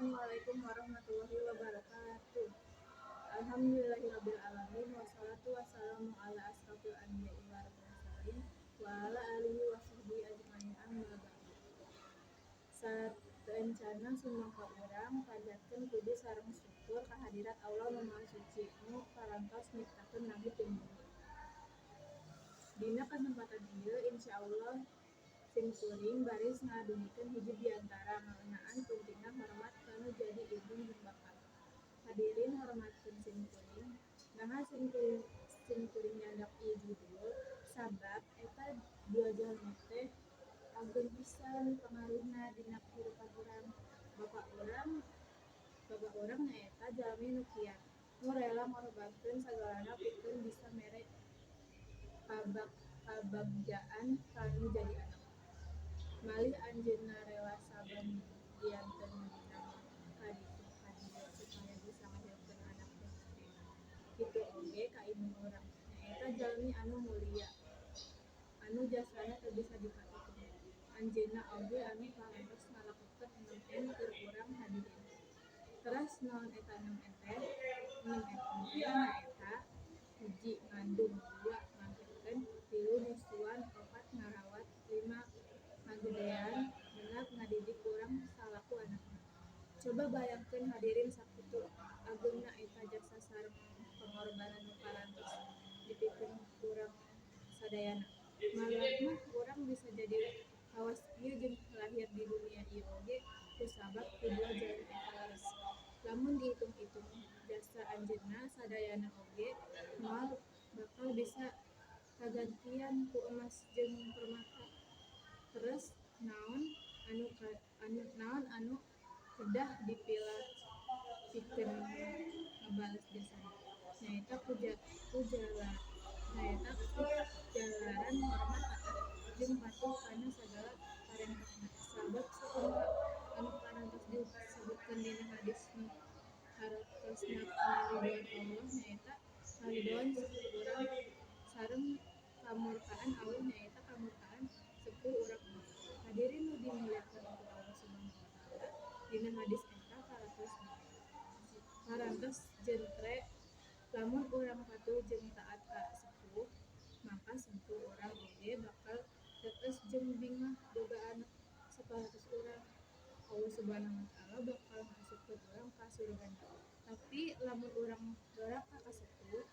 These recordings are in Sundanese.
Assalamualaikum warahmatullahi wabarakatuh. Alhamdulillahirabbil alamin, wassalatu wassalamu ala asrofil anbiya'i wal mursalin wa ala alihi wasahbihi ajmain, amma ba'du. Sateuacanna sumangga urang panjatkeun puji sareng syukur kahadirat Allah Nu Maha Suci, nu parantos nyiptakeun langit jeung bumi. Dina kasempatan ieu, insyaallah simkuring baris ngadugikeun hiji diantara ngeunaan pentingna hormat ka nu jadi indung jeung bapa. Hadirin, hormatkeun simkuring. Naha simkuring nyandak ieu judul? Sabab eta dua jalma teh ageng pisan pangaruhna dina kahirupan urang. Bapa urang nyaeta jalmi nu kiat, nu rela ngorbankeun sagalana pikeun bisa mere kabagjaan ka nu jadi anak. Malih anjeunna rela saban dinten meunang ka ditu ka dieu supaya bisa ngahirupkeun anak jeung istrina. Kitu oge ka indung urang, nyaeta jalmi anu mulia anu jasana teu bisa dikatutung. Anjeunna oge anu parantos ngalakukeun 6 M keur urang, hadirin. Teras naon eta 6 M teh? 6 M teh nyaeta: 1. Ngandung, 2. Ngahirkeun, 3. Nyusuan, 4. Ngarawat, 5. Ngagedean, 6. Ngadidik urang salaku anakna. Coba bayangkeun, hadirin, sakitu ageungna eta jasa sareng pangorbanan nu parantos dipikeun urang sadayana. Malah mah urang bisa jadi kawas kieu jeung lahir di dunia ieu oge kusabab ku dua jalmi eta leres. Lamun diitung-itung, jasa anjeunna sadayana oge moal bakal bisa kagantian ku emas jeung permata. Terus naon anu kedah dipilah pikeun ngabales jasana? Nyaeta ku jalaran hormat, taat jeung patuh kana sagala parentahna. Sabab sakumaha anu parantos disebutkeun dina hadis nu hartosna karidoan Allah, nyaeta karidoan sepuh urang, sareng kamurkaan Allah, nyaeta kamurkaan sepuh urang. Hadirin nu dimuliakeun ku Allah Subhanahu wa Ta'ala, dina hadis eta parantos jentre lamun urang patuh jeung taat ka sepuh, maka sepuh urang oge bakal reueus jeung bingah boga anak sapertos urang. Allah Subhanahu wa Ta'ala bakal ngasupkeun urang ka surgana. Tapi lamun urang doraka ka sepuh,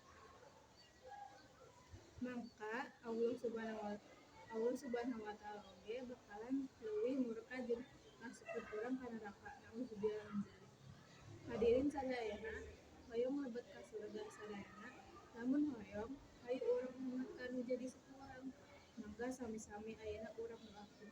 mangka Allah Subhanahu wa Ta'ala oge bakalan leuwih murka jeung ngasupkeun urang ka neraka, naudzubillah min dzalik. Hadirin sadayana, hoyong lebet ka surga sadayana? Lamun hoyong, hayu urang hormat ka nu jadi sepuh urang. Mangga sami-sami ayeuna urang doakeun.